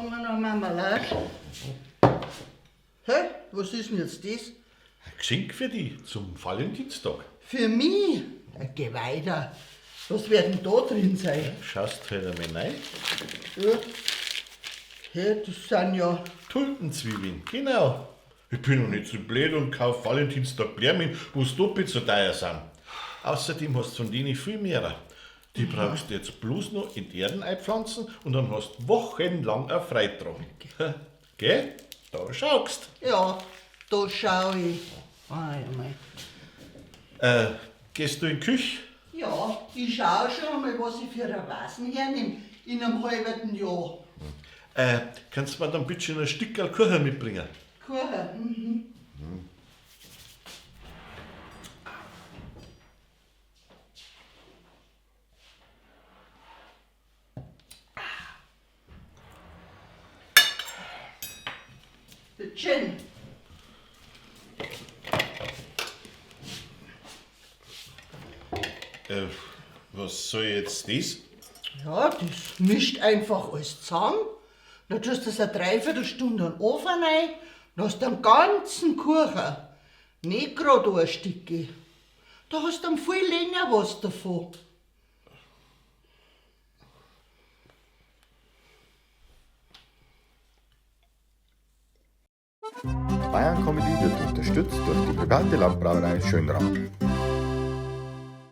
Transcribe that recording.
Machen wir noch Marmelade. Hä? Was ist denn jetzt das? Ein Geschenk für dich zum Valentinstag. Für mich? Geh weiter. Was wird denn da drin sein? Schaust halt einmal rein. Ja. Hä, das sind ja. Tulpenzwiebeln, genau. Ich bin noch nicht so blöd und kauf Valentinstag Blumen, wo's doppelt so teuer sind. Außerdem hast du von denen viel mehr. Die brauchst du jetzt bloß noch in die Erden einpflanzen und dann hast du wochenlang eine Freude dran. Gell? Da schaust. Ja, da schau ich. Ah, ja, mei. Gehst du in die Küche? Ja, ich schau schon einmal, was ich für eine Vasen hernehme in einem halben Jahr. Kannst du mir dann bitte schon ein Stückerl Kuchen mitbringen? Kuchen, mhm. Bitte schön. Was soll jetzt das? Ja, das mischt einfach alles zusammen. Dann tust du das eine Dreiviertelstunde in den Ofen rein, dann hast du einen ganzen Kuchen. Nicht grad ein Stückchen. Da hast du dann viel länger was davon. Bayern Comedy wird unterstützt durch die private Landbrauerei Schönram.